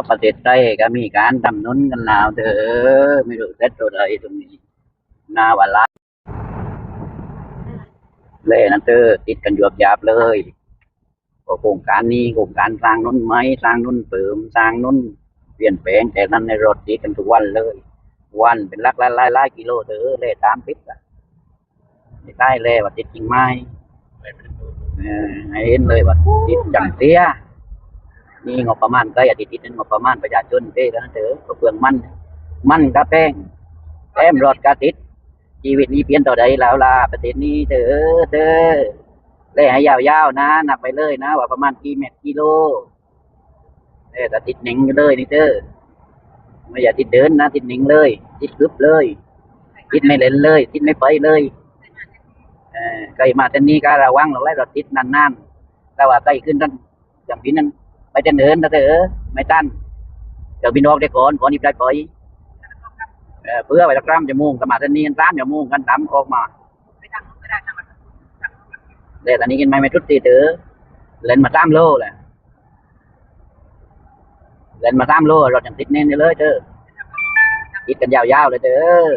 ປະເທດໄທກໍມີການດຳໜົນກັນແລ້ວເດີ ບໍ່ຮູ້ເສັດໂຕໃດຕົງນີ້ ນາວາລາ ແລນັ້ນເດີ ຕິດກັນຢວບຢາບເລີຍ. ກໍໂຄງການນີ້ ໂຄງການສ້າງໜົນໃໝ່ ສ້າງໜົນເພີ່ມ ສ້າງໜົນປ່ຽນແປງ ແຕ່ນັ້ນໃນລົດຕິດກັນທຸກວັນເລີຍ ວັນເປັນຫຼັກຫຼາຍໆ ຫຼາຍກິໂລເດີ ແລຕາມຕິດ ຕາຍແລ້ວວ່າຕິດກິ່ງໄມ້ ເອີ ໃຫ້ເຫັນເລີຍວ່າຕິດຈັ່ງເສຍ ມີງົບປະມານໃກ້ອາທິດນີ້ ງົບປະມານປະຊາຊົນເດ້ ແລ້ວນັ້ນເດີ ກໍເປືອງມັນ ມັນກະແພງ ແຖມລົດກະຕິດ ຊີວິດນີ້ປ່ຽນເທົ່າໃດແລ້ວລະ ປະເທດນີ້ເດີ ເດີ ແລໃຫ້ຍາວໆນະ ນັບໄປເລີຍນະ ວ່າປະມານກີ່ແມັດກິໂລ ເອີ ແຕ່ຕິດເໜັງຢູ່ເລີຍນີ້ເດີ ບໍ່ຢ່າຕິດເດີນນະ ຕິດເໜັງເລີຍ ຕິດກຶບເລີຍ ຕິດໄມ່ເຫຼັນເລີຍ ຕິດໄມ່ໄປເລີຍ ເອີ ໃກ້ມາແຕ່ນີ້ກໍລະວັງລະໄລ ລົດຕິດນານໆ ແຕ່ວ່າໃກ້ຂຶ້ນນັ້ນ ເຄື່ອງບິນນັ້ນໄປແຕ່ເນີນນະເດີ ໄມ່ຕັນ ເຄື່ອງບິນອອກໄດ້ກ່ອນ ກ່ອນທີ່ໄດ້ໄປ ເອີ ເພື່ອໄວ້ຈັກສາມຊົ່ວໂມງ ກໍມາແຕ່ນີ້ສາມຊົ່ວໂມງ ຄັນດຳອອກມາ ແລ້ວຕອນນີ້ກິນໄມ້ໄມ່ທຸດຕິເດີ ແລ່ນມາສາມໂລແຫຼະ ແລ່ນມາສາມໂລ ລົດຍັງຕິດແໜັງຢູ່ເລີຍເດີ ຕິດກັນຍາວໆເລີຍເດີ.